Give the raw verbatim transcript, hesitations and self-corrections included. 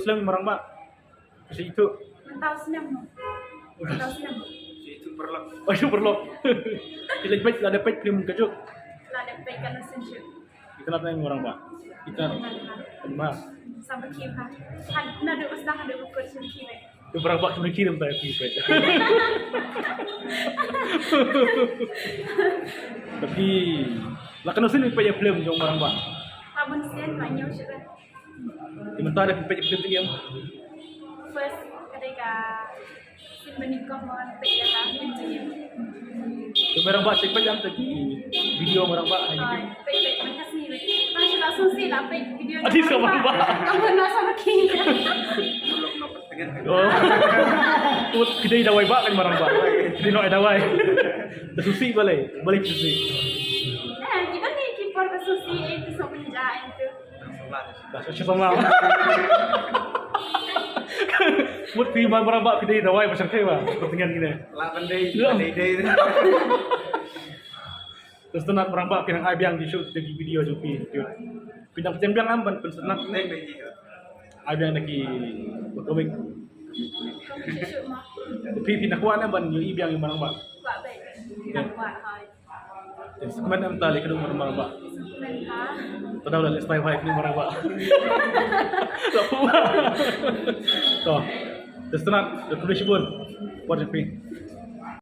Leng Marangbah. Shi itu. Mentau snem. Mentau snem. Shi itu perlok. Oh, itu perlok. Kita baik lah dapat film kajuk. Lah dapat kan sensitif. Kita nak tanya Marangbah. Kita nak. Sama kim ha. Han nadu pas dah nadu buku sensitif. Itu Marangbah tu kirim tak aku baik. Tapi lah kena sini payah film jong Marangbah. Abang sen banyak sudah. Sementara kita payah film tu yang. First ketika sin menikah mau payah lah film tu yang. Itu Marangbah cepat yang tadi video Marangbah. Payah payah makasih. Masih langsung sih lah payah video. Adi sama Marangbah. Kamu nak sama kini. Oh. Kedai dawai ba kan Marangbah. Kedai no dawai. Dah susi balai, balai susi. Eh, kita ni kipar dah susi eh tu sok menjah itu. Dah susi sama. Mut pi Marangbah kedai dawai macam kai ba. Pertengahan gini. Lah pandai, pandai dai. Terus tu nak Marangbah pinang ai biang di shoot di video jong phi. Pinang pynjam biang am ban pynsenak. Ai biang da ki komik. Phi pynang kwah ne ban ïohi biang ïa Marangbah. Kwah bad. Kwah hai. Yes, kmen am ta leh kadu Marangbah. Kmen ha. Tadau la leh style hai kadu Marangbah. La pu. To. Terus tu nak da kadu shibun. Wat phi.